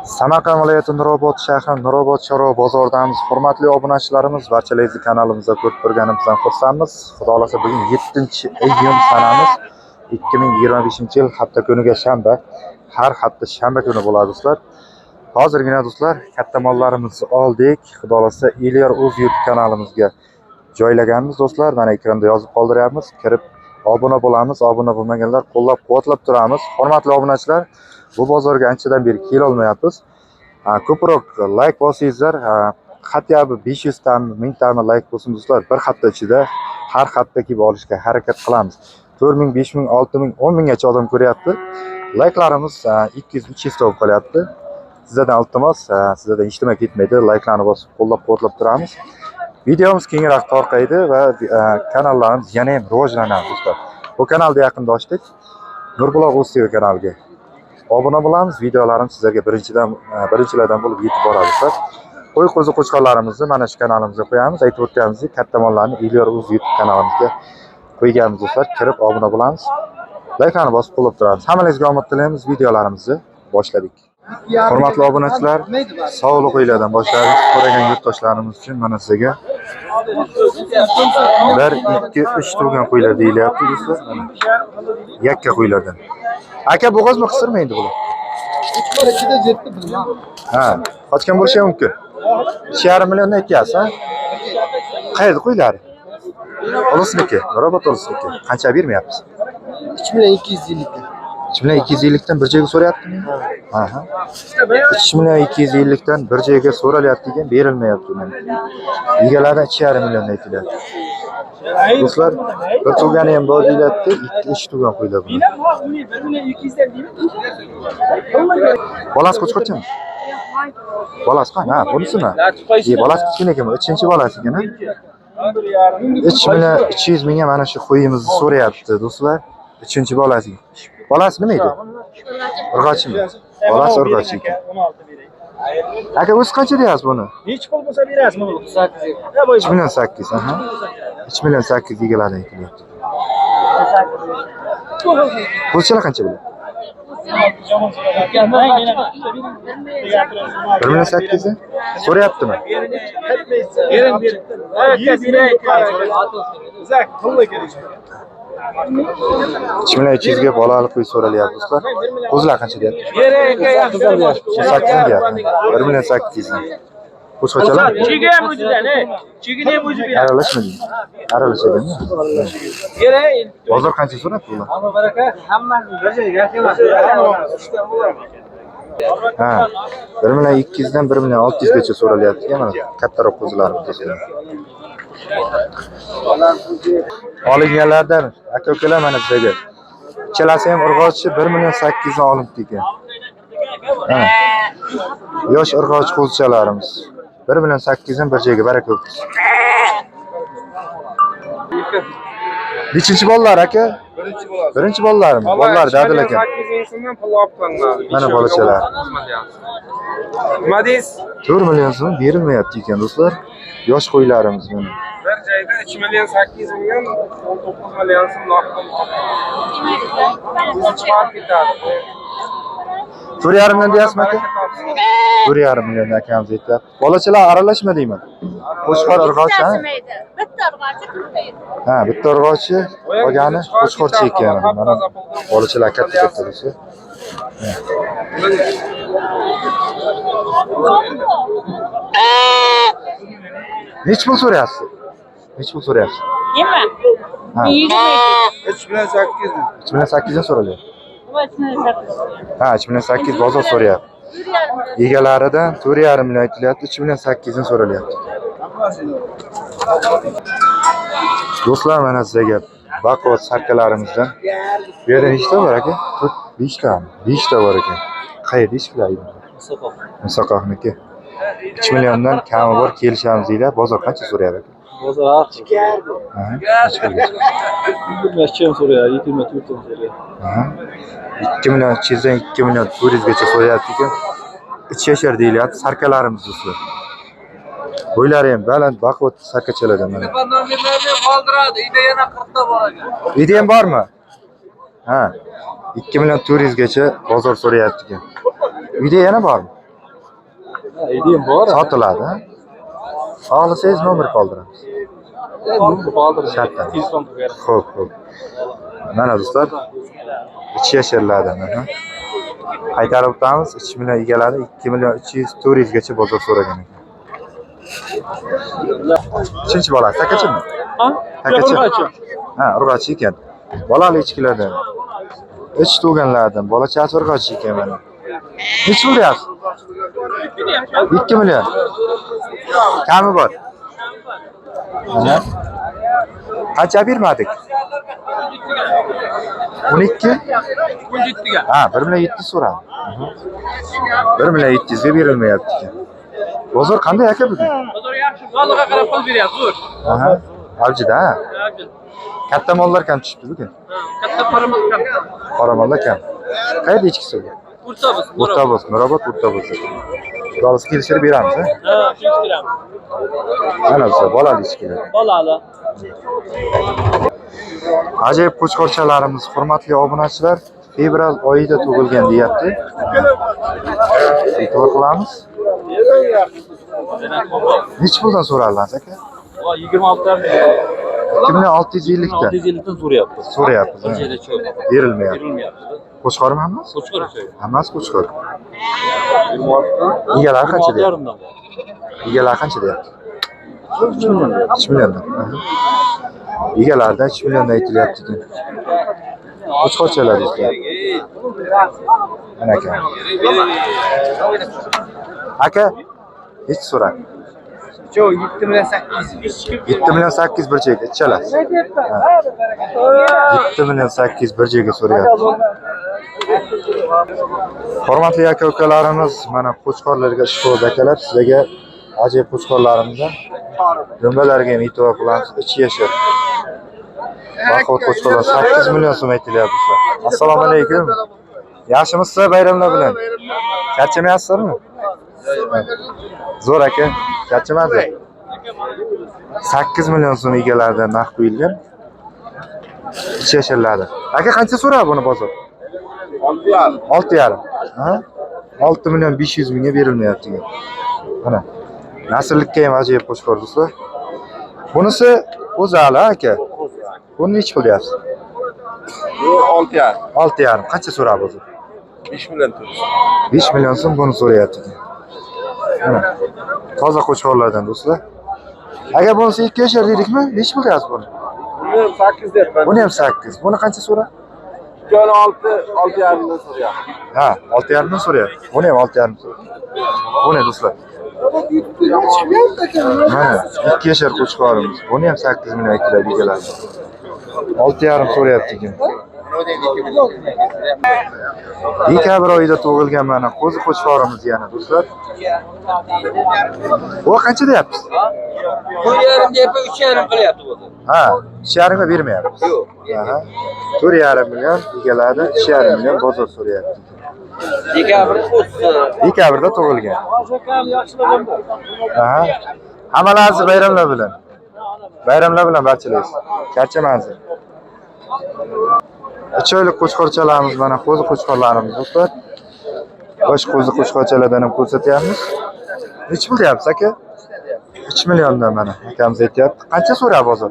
Samarqand viloyati Nurobod shahri Nurobod chorva bozoridamiz. Hurmatli obunachilarimiz, barchalarni kanalimizda ko'rib turganimizdan xursandmiz. Xudo xolasa bugun 7-iyun sanamiz. 2025-yil hafta kuniga shanba. Har hafta shanba kuni bo'ladi do'stlar. Hozirgina do'stlar katta mollarimizni oldik. Xudo xolasa Elyor o'z YouTube kanalimizga joylaganmiz do'stlar. Mana ekranda yozib qoldiryapmiz. Kirib obuna bo'lamiz. Obuna bo'lmaganlar qo'llab-quvvatlab turamiz. Hurmatli obunachilar, bu bozorga anchadan beri kela olmayapmiz. Ko'proq layk bosingizlar, хотя бы 500 tami, 1000 tami layk bo'lsin do'stlar. Bir hafta ichida har hafta kelib olishga harakat qilamiz. 4000, 5000, 6000, 10 minggacha odam ko'ryapti. Layklarimiz 200-300 ta bo'lib qolyapti. Sizlardan iltimos, sizlardan hech nima ketmaydi. Layklarni bosib qo'llab-quvvatlab turamiz. Videomiz kengroq tarqaydi va kanallarimiz yana ham rivojlanadi do'stlar. Bu kanalda yaqinda ochdik. Nurbuloq o'z TV kanaliga obuna bo'lamiz. Videolarimiz sizlarga birinchilardan bo'lib yetib boradi do'stlar. Qo'y, qo'zi, qo'chqorlarimizni mana shu kanalimizga qo'yamiz. Aytib o'tganimizdek, katta mollarni Elyor o'z YouTube kanalimizga qo'yganmiz do'stlar. Kirib obuna bo'lamiz. Layklarni bosib qo'llab turamiz. Hammangizga omad tilaymiz. Videolarimizni boshladik. Hurmatli obunachilar, sog'liq uylardan boshladik. So'ragan yurtdoshlarimiz uchun mana sizga 1, 2, 3 tug'gan qo'ylar deyilyapti do'stlar. Mana. Yakka qo'ylardan. Aka, bo'g'ozmi, qisirmi endi bular? İchida yetti bilmem. Ha, qochgan bo'lishi ham mumkin. 2,5 millionni aytyapsiz, ha? Qayerda qo'ylari? Ulusniki, Nurobod ulusniki. Qancha bermayapsiz? 3 milyon 250. 3 million 250 dan bir joyga so'rayaptimi? Aha. 3 million 250 dan bir joyga so'ralyapti ekan, berilmayapti mana. Egalaridan 2,5 million aytilyapti. Do'stlar, bir tug'gani ham bor deyilyapti, 2 3 tug'gan qo'ylar buni. Bolasi qo'chqorchami? Bolasi qani? Ha, bunisimi? Bolasi kichkina ekan, 3-chi bolasi ekan, ha? 3 million 200 mingga mana shu qo'yimizni so'rayapti do'stlar. 3-chi bolasi. Bolasi nima edi? Urg'ochimi? Bolasi urg'ochi ekan. Aka, o'zi qancha deyapsiz buni? Nechi pul bo'lsa berasizmi buni? 3 million 8, aha. 3 million 8 egalari aytilyapti. Qo'zichalar qancha bo'ladi? 1 million 8 so'rayaptimi? Bering, bering. Zak, pulli kerak. 3 million 300 ga bolali qo'y so'ralyapti do'stlar. Qo'zilar qancha deyapti? Bering, aka, yaxshi. 8 deyapti. 1 million 8 Qo'shqochalar? Chigi ham o'zidan, ey. Chigini ham o'zi beradi. Aralashmading. Aralashadimi? Bering. Bozor qancha so'rabdi ular? Baraka, hammasi bir joyga emas. Ha. 1 million 200 dan 1 million 600 gacha so'ralyapti ekan mana kattaroq qo'zilarimiz do'stlar. Olinganlardan aka ukalar mana sizlarga. Ikkalasi ham urg'ochi 1 million 800 dan olinibdi ekan. Mana. Yosh urg'ochi qo'zichalarimiz. 1 million 800 dan bir joyga baraka bo'lsin. Nechinchi bolalar aka? Birinchi bolasi. Birinchi bolalarmi? Bolalar dadil ekan. 8 ming so'mdan pul olib qilinadi. Mana bolachalar. Nima deysiz? 4 million so'm berilmayapti ekan do'stlar. Yosh qo'ylarimiz mana. Bir joyda 3 million 800 mingdan 19 million so'm naqd pul chiqarib ketadi. 4,5 million deyapsizmi aka? 4,5 million akamiz aytyapti. Bolachalar aralashma deyman. Qo'chqor urg'ochi, ha? Bitta urg'ochi, bitta edi. Ha, bitta urg'ochi, qolgani qo'chqorcha ekan. Mana bolachalar katta katta do'stlar. Nechi pul so'rayapsiz? Nechi pul so'rayapsiz? Nima? Ha, 3 million 800 ming. 3 million 800 dan so'ralyapti. Ha, 3 million 800 bozor so'rayapti. Egalaridan 4,5 million aytilyapti, 3 million 800 dan so'ralyapti. Do'stlar, mana sizlarga baquvvat sarkalarimizdan. Bu yerda nechta bor aka? 4, 5 tami? 5 ta bor ekan. Qayerda eshiklar? Musoqoqniki. 3 milliondan kami bor, kelishamiz deylar. Bozor qancha so'rayapti aka? Bozor har xil. Aha, necha pulga? 22 ham so'rayapti, 24 ham so'rayapti. Aha. 2 million 200 dan 2 million 400 gacha so'rayapti ekan. 3 yashar deyilyapti sarkalarimiz do'stlar. Bo'ylari ham baland, baquvvat sarkachalardan mana. Nomerlarni qoldiradi. Uyda yana 40 ta bor ekan. Uyda ham bormi? Ha. 2 million 400 gacha bozor so'rayapti ekan. Uyda yana bormi? Edeyim bor. Sotiladi. Xohlasangiz nomer qoldiramiz. Shartdan. Telefon qilib Xo'p, xo'p. Mana do'stlar, 3 yasharlardan, aha. Qaytarib o'tamiz, 3 million egalari 2 million 300 400 gacha bozor so'ragan ekan. Uchinchi bola, takachimi? Ha? Takachi. Ha, urg'ochi ekan. Bolali echkilardan. 3 tug'anlardan, bolachasi urg'ochi ekan mana. Nechi pul deyapsiz? 2 million. Kami bor. Mana. Qancha bermadik? 12? 17ga. Ha, 1 million 700 so'radi. 1 million 700 ga berilmayapti ekan. Bozor qanday aka bugun? Bozor yaxshi, molga qarab pul beryapti, zo'r. Aha. Avjida, ha. Katta mollar kam tushibdi bugun. Katta qoramol kam. Qora mollar kam. Qayerda echkisi bu? O'rtabuz, O'rtabuz, Nurobod O'rtabuz. Xudo kelishtirib beramiz, ha? Ha, kelishtiramiz. Mana bizlar bolali echkilar. Bolali. Ajoyib qo'chqorchalarimiz, hurmatli obunachilar, fevral oyida tug'ilgan deyapti. E'tibor qilamiz. Nechi puldan so'raladi aka? 26 2 million 650 dan 650 dan so'rayapti. so'rayapmiz. Bir joyda cho'l. Berilmayapti. Berilmayapti. Qo'chqormi hammasi? Qo'chqor cho'l. Hammasi qo'chqor. Egalari qancha deyapti? 26,5 dan bor. Egalari qancha deyapti? 3 million. 3 milliondan. Aha. Egalaridan 3 milliondan aytilyapti ekan. Qo'chqorchalar do'stlar. Mana aka. Aka, nechi so'radi? Yo'q, 7 million 800. 7 million 800 bir joyga ichalasiz. 7 million 800 bir joyga so'rayapti. Hurmatli aka ukalarimiz, mana qo'chqorlarga ishqoz akalar, sizlarga ajoyib qo'chqorlarimizdan dumbalarga ham e'tibor qilamiz. 3 yashar. Baquvvat qo'chqorlar 8 million so'm aytilyapti. Assalomu alaykum. Yaxshimisizlar bayramlar bilan? Charchamayapsizlarmi? Zo'r aka, charchamadi. 8 million so'm egalaridan narx qo'yilgan. 3 yasharlari. Aka qancha so'radi buni bozor? 6,5. 6,5. Ha? 6 million 500 mingga berilmayapti ekan. Mana. Nasllikka ham ajoyib qo'chqor do'stlar. Bunisi qo'zali aka. Buni nechi pul deyapsiz? Bu 6,5. 6,5. Qancha so'radi o'zi? 5 million turibdi. 5 million so'm buni so'rayapti. Mana. Toza qo'chqorlardan do'stlar. Agar bunisi 2 yashar dedikmi? Nechi pul deyapsiz buni? Buni ham 8 deyapman. Buni ham 8. Buni qancha so'radi? 2 6, 6,5 dan so'rayapti. Ha, 6,5 dan so'rayapti. Buni ham 6,5 so'rayapti. Buni do'stlar. Mana 2 yashar qo'chqorimiz. Buni ham 8 million aytiladi egalari. 6,5 so'rayapti ekan. Dekabr oyida tug'ilgan mana qo'zi qo'chqorimiz yana do'stlar. Bu qancha deyapsiz? 4,5 deyapti, 3,5 qilyapti bu. Ha, 3,5 ga bermayapmiz. Yo'q. Aha. 4,5 million egalari 3,5 million bozor so'rayapti. Dekabr 30. Dekabrda tug'ilgan. Aha. Hammalaringizni bayramlar bilan. Bayramlar bilan barchalangiz. Charchamangiz. 3 oylik qo'chqorchalarimiz mana qo'zi qo'chqorlarimiz do'stlar. Bosh qo'zi qo'chqorchalardan ham ko'rsatyapmiz. Nechi pul deyapsiz aka? 3 milliondan mana akamiz aytyapti. Qancha so'rayapti bozor?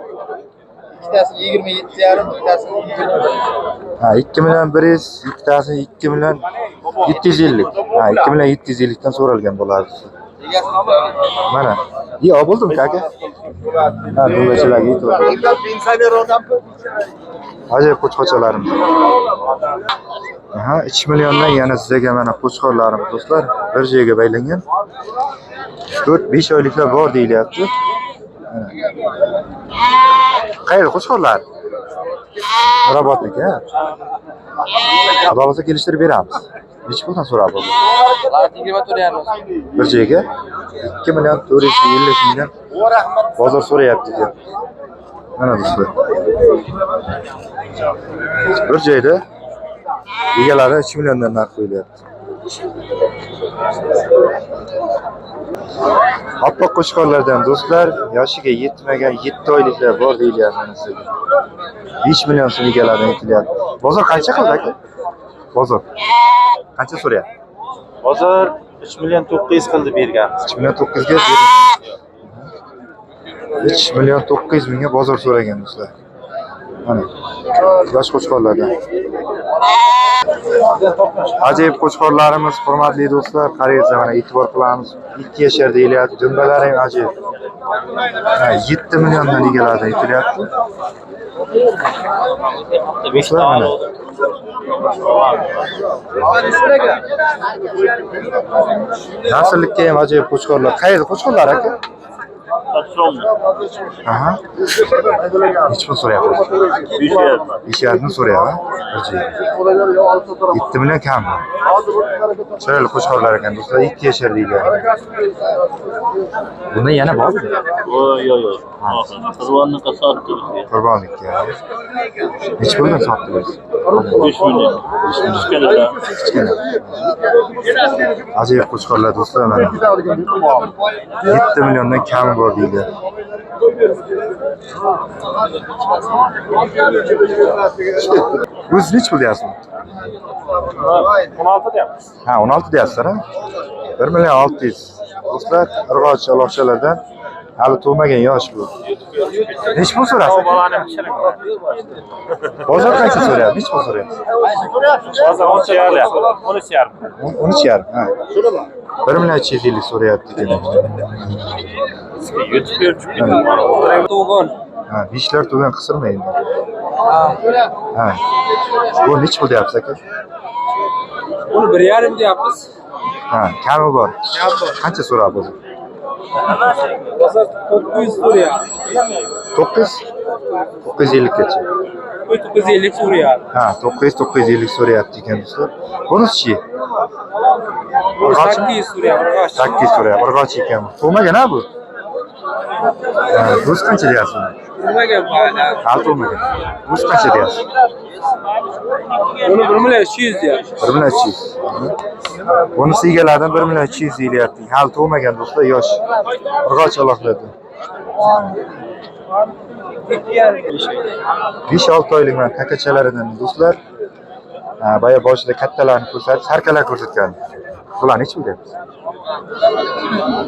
Ikkitasini 27,5, bittasini 21. Ha, 2 million 100, ikkitasini 2 million 750. Ha, 2 million 750 dan so'ralgan bo'ladi. Mana. Yo, bo'ldimi aka? Ha, dumbachalarga e'tibor. Pensioner odam. Ajoyib qo'chqorchalarimiz. Aha, 3 milliondan yana sizlarga mana qo'chqorlarimiz do'stlar, bir joyga baylangan. 4-5 oyliklar bor deyilyapti. Mana. Qayerda qo'chqorlar? Nurobodniki, ha? Xudo xohlasa kelishtirib beramiz. Nechi puldan so'rab bo'ldi? 24,5. Bir joyga 2 million 450 mingdan bozor so'rayapti ekan. Mana do'stlar. Bir joyda egalari 3 milliondan narx qo'yilyapti. Oppoq qo'chqorlardan do'stlar, yoshiga yetmagan 7 oyliklar bor deyilyapti mana sizga. 5 million so'm egalaridan aytilyapti. Bozor qancha qildi aka? Bozor qancha so'rayapti? Bozor 3 million 900 qildi berganmiz. 3 million 900 ga 3 million 900 mingga bozor so'ragan do'stlar. Mana yosh qo'chqorlardan. Ajoyib qo'chqorlarimiz, hurmatli do'stlar, qarangizlar, mana e'tibor qilamiz. 2 yashar deyilyapti, dumbalari ham ajoyib. 7 milliondan egalari aytilyapti. Do'stlar, mana nasllikka ham ajoyib qo'chqorlar. Qayerda qo'chqorlar aka? Aha. Nechi pul so'rayapsiz? 5,5 ni so'rayapti. 7 million kam. Chiroyli qo'chqorlar ekan do'stlar, 2 yashar deyiladi. Bunda yana bormi? Yo'q, yo'q. Qurbonlikka sotdi bizga. Qurbonlikka. Nechi puldan sotdingiz? 5 million. Kichkinalar. Kichkina. Ajoyib qo'chqorlar do'stlar mana. 7 milliondan kami bor deydi. O'zi nechi pul deyapsiz? 16 deyapmiz. Ha, 16 deyapsizlar, ha? 1 million 600. Do'stlar, urg'ochi uloqchalardan hali tug'magan yosh bu. Nechi pul so'rasiz? Bozor qancha so'rayapti? Nechi pul so'rayapsiz? Bozor 13,5. 13,5. 13,5, ha. 1 million 250 so'rayapti ekan. Yutib berib chiqib Tug'un. Ha, 5lar tug'an qisirmaydi. Ha. Bu nechi pul deyapsiz aka? Buni 1,5 deyapmiz. Ha, kami bor. Kam bor. Qancha so'rayapti o'zi? Bozor 900 so'rayapti. 9 950 gacha. 950 so'rayapti. Ha, 900 950 so'rayapti ekan do'stlar. Bunisi-chi? Buni 800 so'rayapti. Urg'ochi. 800 so'rayapti. Urg'ochi ekan. Tug'magan ha bu? Ha, o'zi qancha deyapsiz? Tug'magan bu hali. Hali tug'magan. O'zi qancha deyapsiz? Buni 1 million 300 deyapti. 1 million 300. Bunisi egalaridan 1 million 200 deyilyapti. Hali tug'magan do'stlar, yosh. Urg'ochi uloqlardan. 5-6 oylik mana kakachalaridan do'stlar. Boya boshida kattalarni ko'rsatib, sarkalar ko'rsatgan. Bular nechi pul deyapsiz?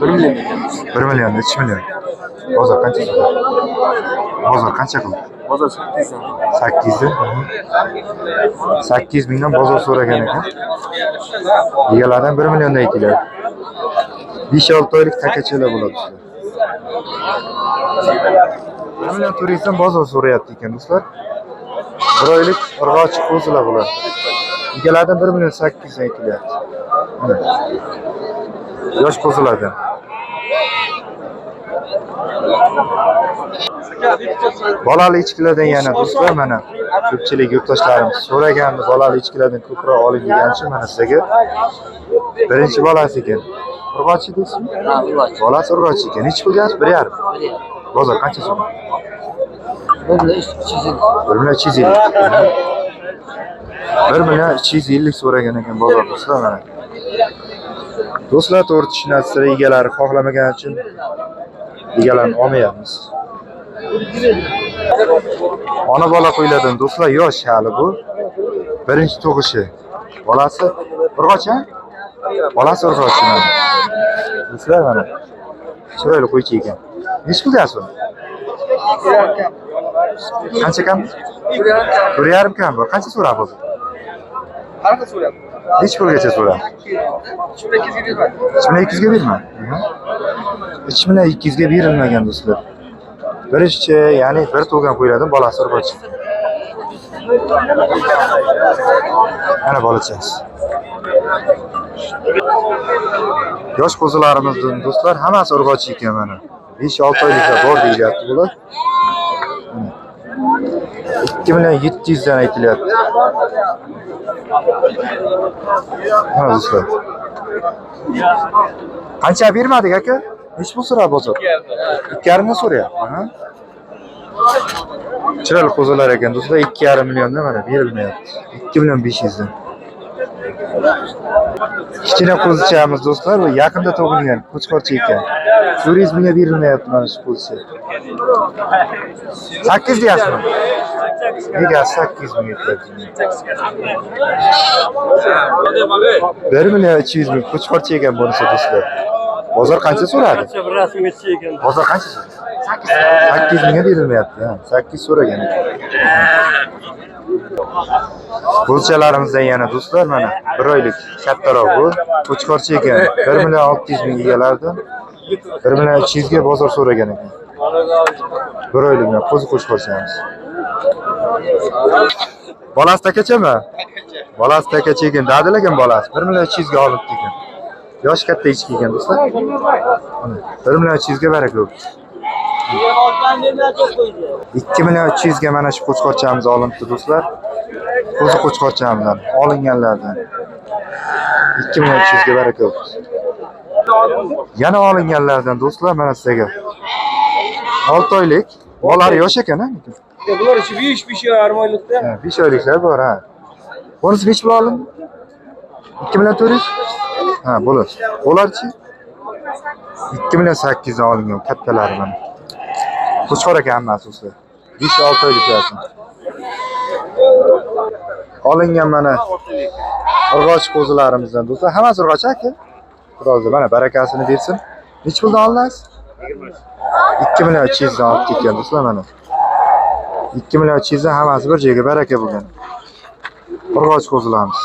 1 million. 1 million, 3 million. Bozor qancha so'radi? Bozor qancha qildi? Bozor 800. 800 800 mingdan bozor so'ragan ekan. Egalaridan 1 milliondan aytiladi. 5-6 oylik takachalar bo'ladi do'stlar. 1 million 400 dan bozor so'rayapti ekan do'stlar. 1 oylik urg'ochi qo'zilar bular. Egalaridan 1 million 800 dan aytilyapti. Mana. Yosh qo'zilardan. Bolali echkilardan yana do'stlar mana ko'pchilik yurtdoshlarimiz so'ragandi, bolali echkilardan ko'proq oling degancha mana sizlarga birinchi bolasi ekan. Urg'ochi deysizmi? Bolasi urg'ochi ekan. Nechi pul deyapsiz? 1,5. Bozor qancha so'm? 1 million 350. 1 million 250. 1 million 250 so'ragan ekan bozor do'stlar mana. Do'stlar to'g'ri tushunasizlar, egalari xohlamagani uchun egalarini olmayapmiz. Ona bola qo'ylardan do'stlar yosh hali bu. Birinchi tug'ishi. Bolasi urg'ochi, ha? Bolasi urg'ochi mana. Do'stlar mana. Chiroyli qo'ychi ekan. Nechi pul deyapsiz buni? Qancha kam? 1,5 kam bor. Qancha so'rab hozir? Qanaqa so'rayapti? Nechi pulgacha so'rab? 3200 ga berma. 3200 ga berma. 3200 ga berilmagan do'stlar. Birinchi, ya'ni bir tug'gan qo'ylardan bolasi urg'ochi. Mana bolachasi. Yosh qo'zilarimizdan do'stlar hammasi urg'ochi ekan mana. 5-6 oyliklar bor deyilyapti bular. 2 million 700 dan aytilyapti. Mana do'stlar. Qancha bermadik aka? Nechi pul so'rab bozor? 2,5 dan so'rayapti. Aha. Chiroyli qo'zilar ekan do'stlar, 2,5 milliondan mana berilmayapti. 2 million 500 dan. Kichkina qo'zichamiz do'stlar, bu yaqinda tug'ilgan qo'chqorcha ekan. 400 mingga berilmayapti mana shu qo'zicha. 8 deyapsizmi? Nega 8 ming aytyapsiz? 1 million 200 ming qo'chqorcha ekan bunisi do'stlar. Bozor qancha so'radi? Bozor qancha so'radi? 8 mingga berilmayapti. Ha, 8 so'ragan ekan. Qo'zichalarimizdan yana do'stlar mana 1 oylik kattaroq bu qo'chqorcha ekan. 1 million 600 ming egalaridan 1 million 200 ga bozor so'ragan ekan. 1 oylik mana qo'zi qo'chqorchamiz. Bolasi takachami? Bolasi takacha ekan, dadilagan bolasi 1 million 200 ga olibdi ekan. Yoshi katta echki ekan do'stlar. Mana 1 million 200 ga baraka bo'pti. 2 million 300 ga mana shu qo'chqorchamiz olinibdi do'stlar. Qo'zi qo'chqorchamizdan olinganlardan. 2 million 300 ga baraka bo'pti. Yana olinganlardan do'stlar mana sizlarga. 6 oylik bolalari yosh ekan ha. Bular ichi 5 5 yarim oylikda. Ha, 5 oyliklar bor ha. Bunisi nechi pul olindi? 2 million 400? Ha, bo'ladi. Ularchi? 2 million 800 dan olingan kattalari mana. Qo'chqor ekan hammasi do'stlar. 5-6 oyliklar. Olingan mana urg'och qo'zilarimizdan do'stlar. Hammasi urg'och aka. Xudo mana barakasini bersin. Nechi puldan olindingiz? 2 million 300 dan olib ketgan do'stlar mana. 2 million 300 dan hammasi bir joyga baraka bo'lgan. Urg'och qo'zilarimiz.